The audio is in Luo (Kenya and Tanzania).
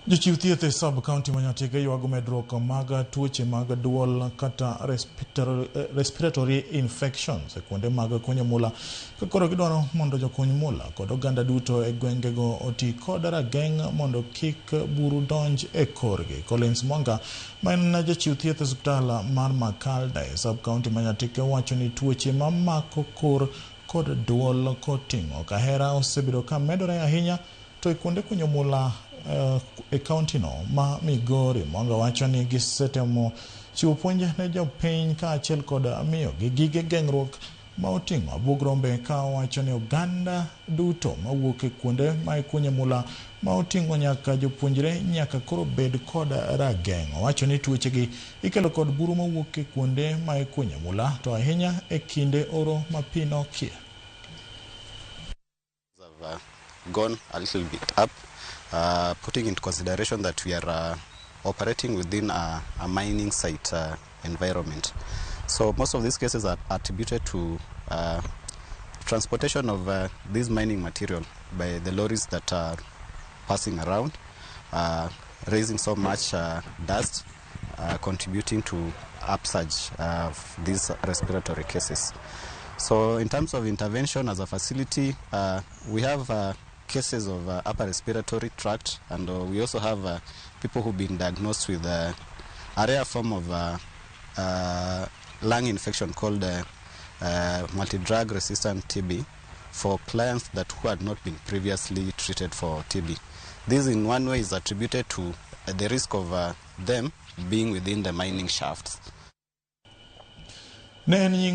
Jochiw thieth e sub county ma Nyatike ywago medruok mag tuoche mag duol kata respiratory infections e kuonde mag kunyo mula ka koro gidwaro mondo jokuny mula kod oganda duto e gwengego oti kod rageng' mondo kik buru donj e korgi. Collins Mwanga ma en jachiw thieth e osiptal mar Makalda e sub county ma Nyatike wacho ni tuoche mamako kor kod duol koting'o kahera osebedo ka medore ahinya to e kuonde kunyo mula e kaunti no ma Migori. Mwanga wacho ni gisetemo chiwo puonj ne jopiny kaachiel kod miyogi gige geng'ruok ma oting'o abuog rombe ka owacho ni oganda duto mawuok e kuonde ma ikunye mula ma oting'o nyaka jopuonjre nyaka koro bed kod rageng'. Owacho ni tuoche gi ikelo kod buru mawuok e kuonde ma ikunye mula to ahinya e kinde oro ma pi nokie. Have gone a little bit up, putting into consideration that we are operating within a mining site environment. So most of these cases are attributed to transportation of this mining material by the lorries that are passing around, raising so much dust, contributing to upsurge of these respiratory cases. So in terms of intervention as a facility, we have cases of upper respiratory tract, and we also have people who've been diagnosed with a rare form of lung infection called multi-drug resistant TB for clients that who had not been previously treated for TB. This in one way is attributed to the risk of them being within the mining shafts. Ne en nying